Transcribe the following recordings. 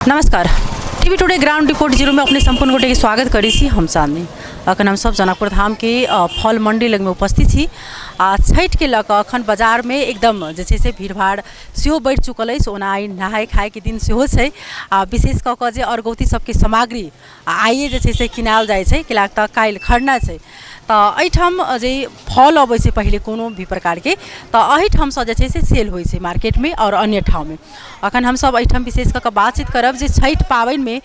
नमस्कार, TV today ground report जीरोमे अपने सम्पूर्ण गोटेके स्वागत करै छी। हम चांदनी। अखन हमसब जनकपुर धामके फल मंडी लगमे उपस्थित छी आ छठिके लऽ कऽ अखन बाजारमे एकदम जे छै से भीड़भाड़ सेहो बढ़ि चुकल अछि। ओना आइ नहाय खायके दिन सेहो छै आ विशेष कऽ कऽ जे अरगौती सबके सामग्री आइए जे छै से किनायल जाइ छै, किएक तऽ काल्हि खरना छै। तऽ एहिठाम जे फल अबै छै पहिले कोनो भी प्रकारके, तऽ एहिठामसँ जे छै से सेल होइ छै मार्केटमे आओर अन्य ठाममे। अखन हमसब एहिठाम विशेष कऽ कऽ बातचीत करब जे छठि पाबनिमे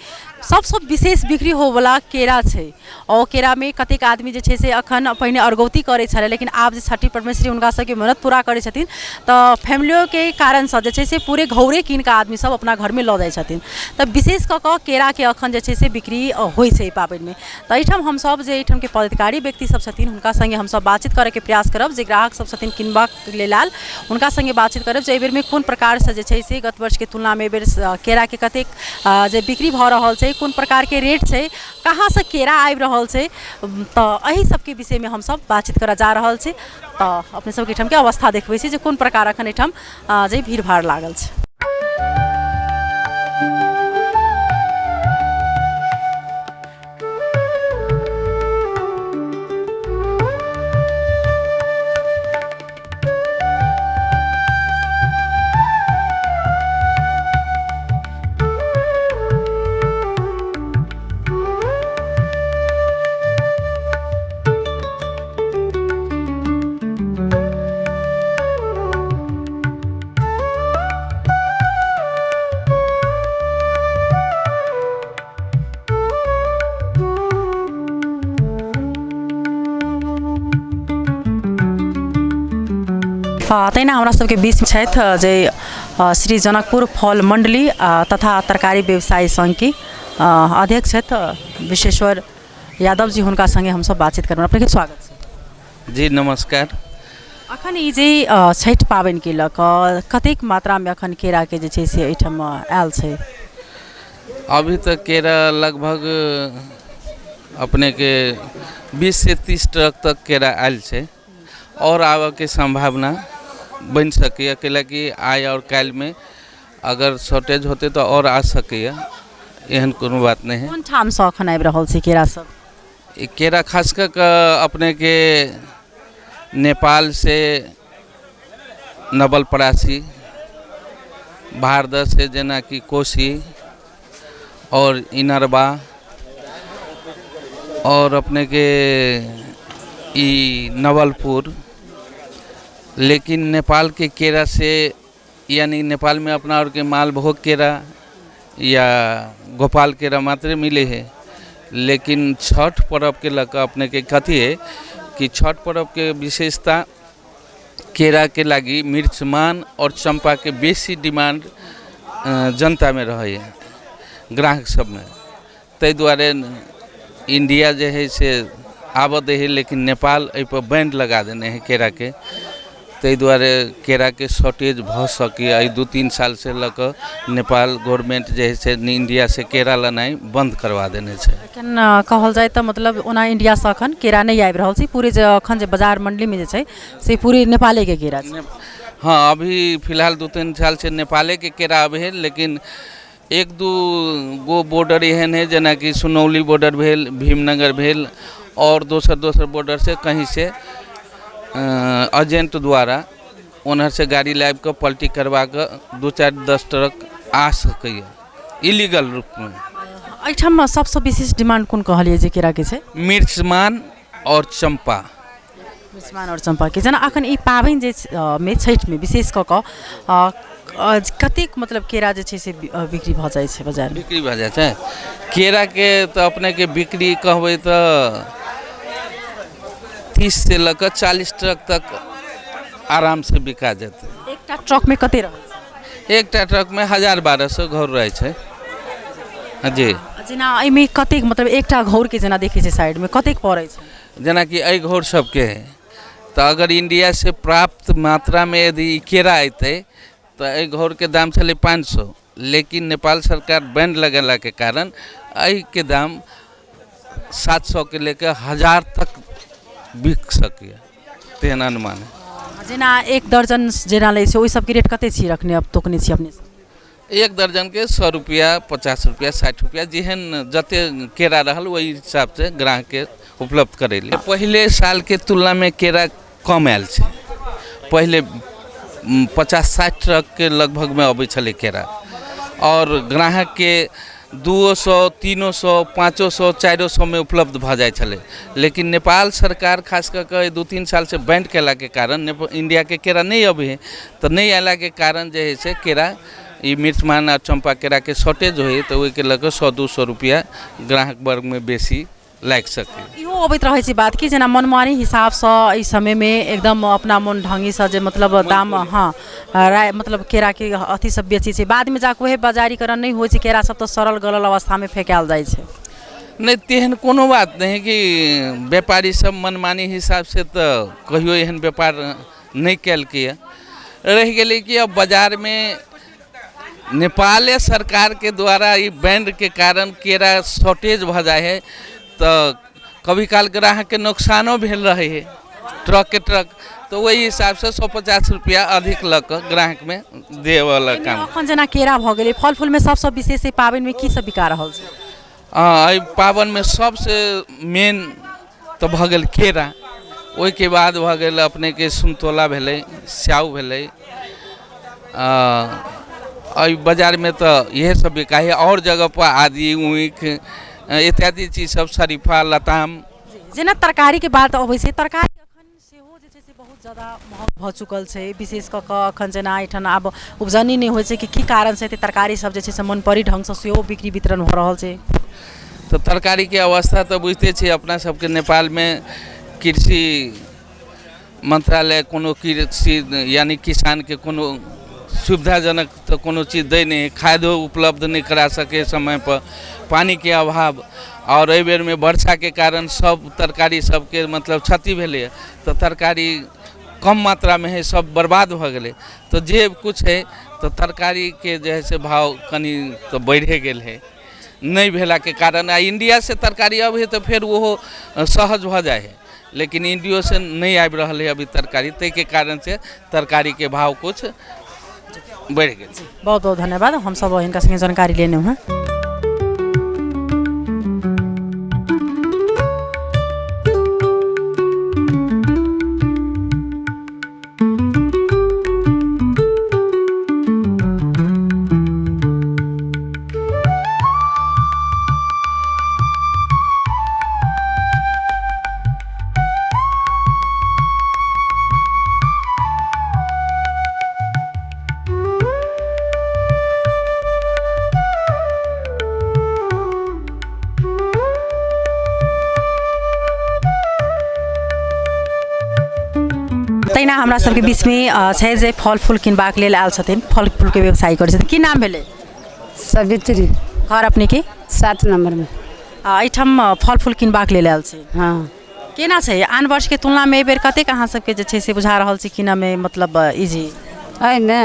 सबसँ विशेष बिक्री होइवला केरा छै। ओ केरामे कतेक आदमी जे छै से अखन पहिने अरगौती करै छलै, लेकिन आब जे छठि परमेश्वरी हुनका सबके मन्नत पूरा करै छथिन तऽ फैमिलियोके कारणसँ जे छै से पूरे घौरे कीन कऽ आदमी सब अपना घरमे लऽ जाइ छथिन। तऽ विशेष कऽ कऽ केराके अखन जे छै से बिक्री होइ छै एहि पाबनिमे। तऽ एहिठाम हमसब जे एहिठामके पदाधिकारी व्यक्ति सब छथिन, हुनका सङ्गे हमसब बातचीत करैके प्रयास करब। जे ग्राहक सब छथिन किनबाक लेल आयल, हुनका सङ्गे बातचीत करब जे एहिबेरमे कोन प्रकारसँ जे छै से गत वर्षके तुलनामे एहिबेर केराके कतेक जे बिक्री भऽ रहल छै, कोन प्रकारके रेट छै, कहाँसँ केरा आबि रहल छै। तऽ एहि सबके विषयमे हमसब बातचीत करऽ जा रहल छी। तऽ अपने सबके एहिठामके अवस्था देखबै छी जे कोन प्रकार एखन एहिठाम जे भीड़ भाड़ लागल छै। तहिना हमरा सबके बीच छथि जे श्री जनकपुर फल मण्डली तथा तरकारी व्यवसायी सङ्घके अध्यक्ष छथि विश्वेश्वर यादव जी। हुनका सङ्गे हमसब बातचीत करब। अपनेके स्वागत छै। जी नमस्कार। अखन ई जे छठि पाबनिके लऽ कऽ कतेक मात्रामे अखन केराके जे छै से एहिठाम आयल छै? अभी तक केरा लगभग अपनेके 20 से 30 ट्रक तक केरा आयल छै आओर आबऽके सम्भावना बनि सकैए, कैलाकि आइ आओर काल्हिमे अगर शॉर्टेज होतै तऽ आओर आ सकैए, एहन कोनो बात नहि है। कोन ठामसँ अखन आबि रहल छै केरा सब? ई केरा खास कऽ कऽ अपनेके नेपालसँ नवलपरासी, भारदहसँ जेनाकि कोशी आओर इनरबा आओर अपनेके ई नवलपुर। लेकिन नेपालके केरासँ, यानि नेपालमे अपना आरके मालभोग केरा या गोपाल केरा मात्रे मिलै हइ, लेकिन छठ पर्वके लऽ कऽ अपनेके कथी हइ कि छठ पर्वके विशेषता केराके लागि मिर्चमान आओर चम्पाके बेसी डिमांड जनतामे रहैए, ग्राहक सबमे। ताहि दुआरे इण्डिया जे हइ से आबऽ दै हइ, लेकिन नेपाल एहिपर बैन लगा देने हइ केराके। ताहि दुआरे केराके शॉर्टेज भऽ सकैए। एहि 2-3 सालसँ लऽ कऽ नेपाल गवर्नमेन्ट जे हइ से इण्डियासँ केरा लेनाइ बन्द करबा देने छै। एखन कहल जाय तऽ मतलब ओना इण्डियासँ एखन केरा नहि आबि रहल छै। पूरे जे एखन जे बाजार मण्डलीमे जे छै से पूरे नेपालेके केरा छै। हँ, अभी फिलहाल 2-3 सालसँ नेपालेके केरा आबै हइ, लेकिन 1-2 गो बॉर्डर एहन हइ, जेनाकि सुनौली बॉर्डर भेल, भीमनगर भेल आओर दोसर दोसर बॉर्डरसँ कहीँसँ एजेंट द्वारा ओन्हरसँ गाड़ी लाबि कऽ पलटी करबा कऽ 2-4-10 ट्रक आ सकैए इलीगल रूपमे। एहिठाम सबसँ विशेष डिमांड कोन कहलियै जे केराके छै? मिर्चमान आओर चम्पा। मिर्चमान आओर चम्पाके। जेना अखन ई पाबनि जे मे छठिमे विशेष कऽ कऽ कतेक मतलब केरा जे छै से बिक्री भऽ जाइ छै बाजारमे? बिक्री भऽ जाइ छै केराके तऽ अपनेके बिक्री कहबै तऽ 30 से लऽ कऽ 40 ट्रक तक आरामसँ बिका जेतै। एकटा ट्रकमे कते रहै छै? एकटा ट्रकमे 1000-1200 घौर रहै छै। जी। जेना एहिमे कतेक मतलब एकटा घौरके जेना देखै छै साइडमे कतेक पड़ै छै? जेनाकि एहि घौर सबके है तऽ अगर इण्डियासँ प्राप्त मात्रामे यदि ई केरा अयतै तऽ एहि घौरके दाम छलै 500, लेकिन नेपाल सरकार बैन लगेलाके कारण एहिके दाम 700के लऽ कऽ 1000 तक बिक सकैए, तेहन अनुमान है। जेना 1 दर्जन जेना लै छै ओहि सबके रेट कते छी रखने, अब तोकने छी अपने? एक दर्जनके 100 रुपैआ, 50 रुपैआ, 60 रुपैआ, जेहन जते केरा रहल ओहि हिसाबसँ ग्राहकके उपलब्ध करैली। पहिले सालके तुलनामे केरा कम आयल छै। पहिले 50-60 ट्रकके लगभगमे अबै छलै केरा, आओर ग्राहकके 200, 300, 500, 400मे उपलब्ध भऽ जाइ छलै। लेकिन नेपाल सरकार खास कऽ कऽ 2-3 सालसँ बैंड कयलाके कारण इंडियाके केरा नहि अबै हइ, तऽ नहि अयलाके कारण जे हइ से केरा ई मिर्चमान आ चम्पा केराके शॉर्टेज होइ हइ, तऽ ओहिके लऽ कऽ 100-200 रुपैआ ग्राहक वर्गमे बेसी लागि सकै। इहो अबैत रहै छै बात कि जेना मनमानी हिसाबसँ एहि समयमे एकदम अपना मोन ढङ्गीसँ जे मतलब दाम, हँ, राय मतलब केराके अथी सब बेचै छै, बादमे जाकऽ उएह बजारीकरण नहि होइ छै, केरा सब तऽ सड़ल गलल अवस्थामे फेकायल जाइ छै। नहि, तेहन कोनो बात नहि है कि व्यापारी सब मनमानी हिसाबसँ तऽ कहियो एहन व्यापार नहि केलकैए। रहि गेलै कि अब बाजारमे नेपाले सरकारके द्वारा ई बैंडके कारण केरा शॉर्टेज भऽ जाइ हइ, तऽ कभी काल ग्राहकके नुकसानो भेल रहै हइ ट्रकके ट्रक, तऽ ओहि हिसाबसँ 150 रुपैआ अधिक लऽ कऽ ग्राहकमे देबऽवला काम। एखन जेना केरा भऽ गेलै, फल फूलमे सबसँ विशेष एहि पाबनिमे की सब बिका रहल छै? एहि पाबनिमे सबसँ मेन तऽ भऽ गेल केरा, ओहिके बाद भऽ गेल अपनेके समतोला भेलै, स्याउ भेलै। एहि बाजारमे तऽ इएह सब बिकाइ हइ। आओर जगहपर आदि, ऊख इत्यादि चीज सब, शरीफा, लताम। जेना तरकारीके बात अबै छै, तरकारी अखन सेहो जे छै से बहुत ज्यादा महग भऽ चुकल छै, विशेष कऽ कऽ अखन जेना एहिठाम आब उपजनी नहि होइ छै कि की कारणसँ एते तरकारी सब जे छै से मनपरी ढङ्गसँ सेहो बिक्री वितरण भऽ रहल छै? तऽ तरकारीके अवस्था तऽ बुझिते छियै, अपना सबके नेपालमे कृषि मंत्रालय कोनो कृषि यानि किसानके कोनो सुविधाजनक तऽ कोनो चीज दै नहि हइ, खादो उपलब्ध नहि करा सकै समयपर, पानिके अभाव, आओर एहि बेरमे वर्षाके कारण सब तरकारी सबके मतलब क्षति भेलैए, तऽ तरकारी कम मात्रामे हइ, सब बर्बाद भऽ गेलै। तऽ जे किछु हइ तऽ तरकारीके जे हइ से भाव कनि तऽ बढ़िए गेल हइ नहि भेलाके कारण। आ इंडियासँ तरकारी अबै हइ तऽ फेर ओहो सहज भऽ जाइ हइ, लेकिन इंडियोसँ नहि आबि रहल हइ अभी तरकारी, ताहिके कारणसँ तरकारीके भाव किछु बढ़ि गेल। बहुत बहुत धन्यवाद, हमसब हिनका संगे जानकारी लेने हैं। तहिना हमरा सबके बीचमे छै जे फल फूल किनबाक लेल आयल छथिन, फल फूलके व्यवसाय करै छथिन। की नाम भेलै? सवित्री। घर अपने के? 7 नम्बरमे। एहिठाम फल फूल किनबाक लेल आयल छी? हाँ। केना छै आन वर्षके तुलनामे एहि बेर कतेक अहाँ सबके जे छै से बुझा रहल छै किनऽमे मतलब इजी? एहिमे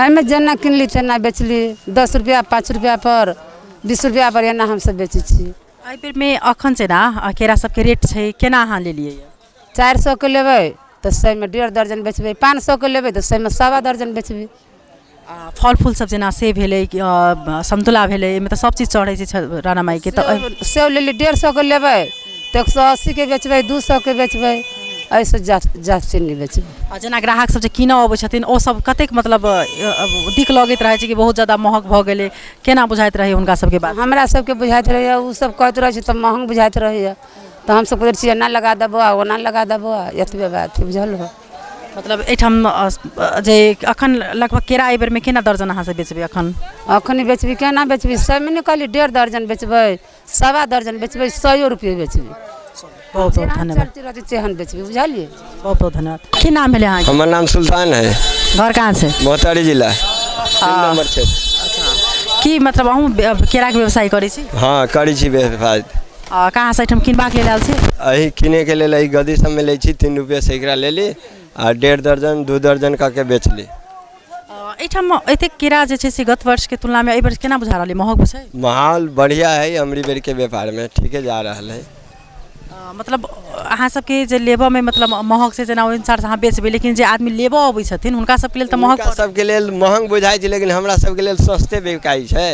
एहिमे जेना किनली तेना बेचली, 10 रुपैआ 5 रुपैआ पर 20 रुपैआ पर एना हमसब बेचै छी। एहि बेरमे अखन जेना केरा सबके रेट छै, केना अहाँ लेलियै? 400 के लेबै तऽ 100मे 1.5 दर्जन बेचबै, 500 के लेबै तऽ 100मे 1.25 दर्जन बेचबै। फल फूल सब जेना सेब भेलै, समतोला भेलै, एहिमे तऽ सब चीज चढ़ै छै राणा माइके। तऽ सेब लेली 150 के लेबै तऽ 180 के बेचबै, 200 के बेचबै, एहिसँ जास्ती नहि बेचबै। आ जेना ग्राहक सब जे कीनऽ अबै छथिन ओ सब कतेक मतलब दिक लगैत रहै छै कि बहुत ज्यादा महग भऽ गेलै, केना बुझाइत रहै हुनका सबके बात? हमरा सबके बुझाइत रहैए, ओ सब कहैत रहै छै तऽ महग बुझाइत रहैए, तऽ हमसब कहै छियै एना लगा देबौ ओना लगा देबौ, एतबे बात बुझल हो। मतलब एहिठाम जे अखन लगभग केरा एहि बेरमे केना दर्जन अहाँ सब बेचबै अखन? अखन बेचबै केना बेचबै, 100मे नहि कहली 1.5 दर्जन बेचबै, 1.25 दर्जन बेचबै, 100 रुपये बेचबै। बहुत बहुत धन्यवाद। तेहन बेचबै, बुझलियै? बहुत बहुत धन्यवाद। की नाम भेलै अहाँके? हमर नाम सुल्तान है। घर कहाँ छै? मोहतारी जिला, 3 नम्बर क्षेत्र। की मतलब अहूँ केराके व्यवसाय करै छी? हाँ, करै छी व्यवसाय। कहाँ से एहिठाम किनबाक लेल आयल छी? एहि किनैके लेल एहि गद्दी सबमे लै छी, 3 रुपये सैकड़ा लेली आ 1.5 दर्जन 2 दर्जन कऽ के बेचली। एहिठाम एतेक केरा जे छै से गत वर्षके तुलनामे एहि वर्ष केना बुझा रहल अइ, महग छै? माहौल बढ़िया है, अमरी बेरके व्यापारमे ठीके जा रहल है। मतलब अहाँ सबके जे लेबऽमे मतलब महग छै, जेना ओहि अनुसारसँ अहाँ बेचबै, लेकिन जे आदमी लेबऽ अबै छथिन हुनका सबके लेल तऽ महग। हुनका सबके लेल महग बुझाइ छै, लेकिन हमरा सबके लेल सस्ते बिकाइ छै।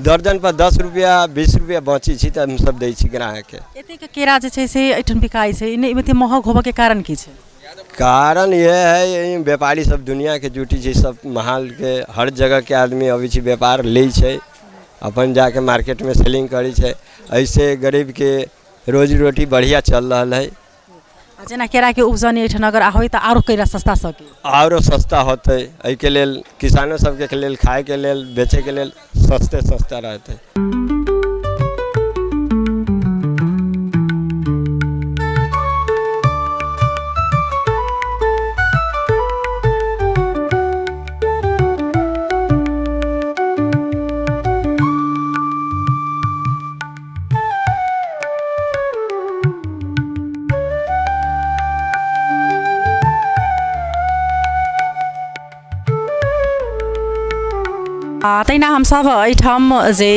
दर्जन पर 10 रुपैआ 20 रुपैआ बचै छै तऽ हमसब दै छी ग्राहकके। एतेक केरा जे छै से एहिठाम बिकाइ छै, एते महग होबऽके कारण की छै? कारण इएह है, व्यापारी सब दुनिआँके जुटी छै, सब महालके हर जगहके आदमी अबै छै, व्यापार लै छै, अपन जाके मार्केटमे सेलिंग करै छै। एहिसँ गरीबके रोजी रोटी बढ़िआँ चल रहल है। आ जेना केराके उपजनी एहिठाम अगर होइ तऽ आरो केरा सस्ता सकै, आरो सस्ता होतै। एहिके लेल किसानो सबके लेल खायके लेल बेचैके लेल सस्ते सस्ता रहतै। तहिना हमसभ एहिठाम जे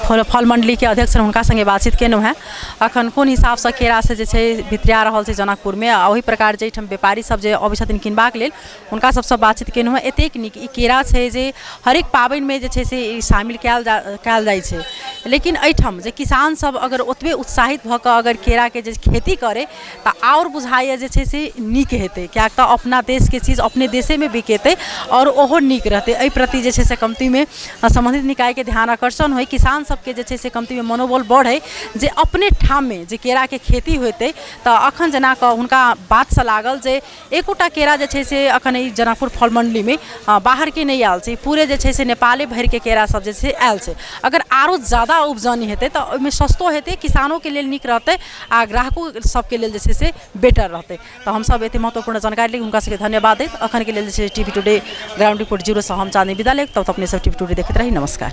फल मण्डलीके अध्यक्ष छनि हुनका सङ्गे बातचीत केलहुँ हेँ, अखन कोन हिसाबसँ केरा से जे छै भितरिया रहल छै जनकपुरमे, आ ओहि प्रकार जे एहिठाम व्यापारी सब जे अबै छथिन किनबाक लेल हुनका सबसँ बातचीत केलहुँ हेँ। एतेक नीक ई केरा छै जे हरेक पाबनिमे जे छै से ई शामिल कयल जाइ छै, लेकिन एहिठाम जे किसान सब अगर ओतबे उत्साहित भऽ कऽ अगर केराके जे खेती करै तऽ आओर बुझाइए जे छै से नीक हेतै, किएक तऽ अपना देशके चीज अपने देशेमे बिकेतै आओर ओहो नीक रहतै। एहि प्रति जे छै से कमतीमे सम्बन्धित निकायके ध्यान आकर्षण होइ, किसान सबके जे छै से कमतीमे मनोबल बढ़ै जे अपने ठाममे जे केराके खेती होइतै। तऽ अखन जेना कऽ हुनका बातसँ लागल जे एकोटा केरा जे छै से अखन ई जनकपुर फल मण्डलीमे बाहरके नहि आयल छै, पूरे जे छै से नेपाले भरिके केरा सब जे छै आयल छै। अगर आरो जादा उपजनी हेतै तऽ ओहिमे सस्तो हेतै, किसानोके लेल नीक रहतै आ ग्राहको सबके लेल जे छै से बेटर रहतै। तऽ हमसब एते महत्वपूर्ण जानकारी लेल हुनका सबके धन्यवाद दैत अखनके लेल जे छै टीवी टुडे ग्राउंड रिपोर्ट जीरोसँ हम चाँदनी विदा लेब। तब अपने सब टीवी टुडे देखैत रही। नमस्कार।